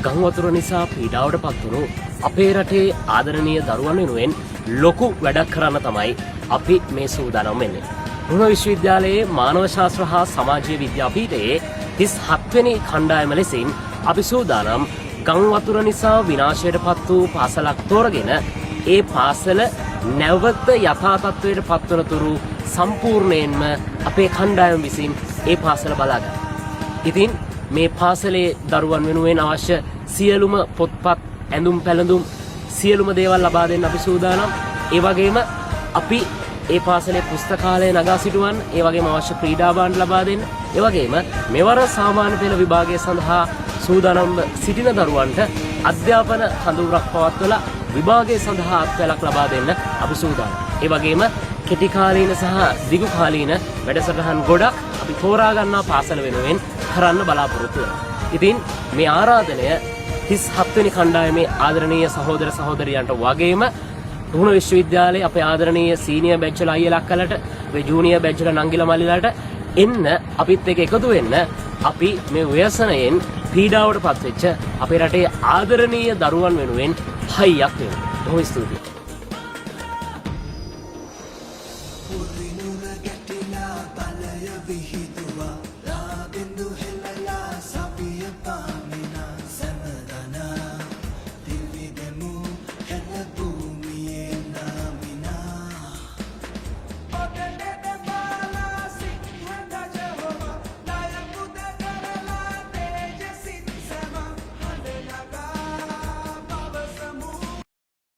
ගම් වතුර නිසා පීඩාවට පත් වුණු අපේ රටේ ආදරණීය දරුවන් වෙනුවෙන් ලොකු වැඩක් කරන්න තමයි අපි මේ සූදානම් වෙන්නේ. රුහුණ විශ්වවිද්‍යාලයේ මානව ශාස්ත්‍ර හා සමාජීය විද්‍යාපීඨයේ 37 වෙනි කණ්ඩායම ලෙසින් අපි සූදානම් ගම් වතුර නිසා විනාශයට පත් වූ පාසලක් තෝරගෙන ඒ පාසල නැවත යථා තත්ත්වයට පත්වන තුරු සම්පූර්ණයෙන්ම අපේ කණ්ඩායම විසින් ඒ පාසල බලා ගන්න. ඉතින් මේ පාසලේ දරුවන් වෙනුවෙන් අවශ්‍ය සියලුම පොත්පත්, ඇඳුම් පැළඳුම්, සියලුම දේවල් ලබා දෙන්න අපි සූදානම්. ඒ වගේම අපි ඒ පාසලේ පුස්තකාලය නගා සිටුවන්න, ඒ වගේම අවශ්‍ය ක්‍රීඩා භාණ්ඩ ලබා දෙන්න, ඒ වගේම මෙවර සාමාන්‍ය පෙළ විභාගය සඳහා සූදානම්ව සිටින දරුවන්ට අධ්‍යාපන කඳවුරක් පවත්වලා විභාගය සඳහා අත්වැලක් ලබා දෙන්න අපි සූදානම්. ඒ වගේම කෙටි කාලීන සහ දිගු කාලීන වැඩසටහන් ගොඩක් අපි තෝරා ගන්නා පාසල වෙනුවෙන් කරන්න බලාපොරොත්තු වෙනවා. ඉතින් මේ ආරාධනය 37 වෙනි කණ්ඩායමේ ආදරණීය සහෝදර සහෝදරියන්ට වගේම රුහුණ විශ්වවිද්‍යාලයේ අපේ ආදරණීය සීනියර් බැච් වල අයියලා අක්කලට, අපේ ජූනියර් බැච් වල නංගිලා මල්ලිලාට එන්න, අපිත් එක්ක එකතු වෙන්න. අපි මේ ව්‍යසනයෙන් පීඩාවට පත්වෙච්ච අපේ රටේ ආදරණීය දරුවන් වෙනුවෙන් හයියක් වෙමු. බොහොම ස්තුතියි.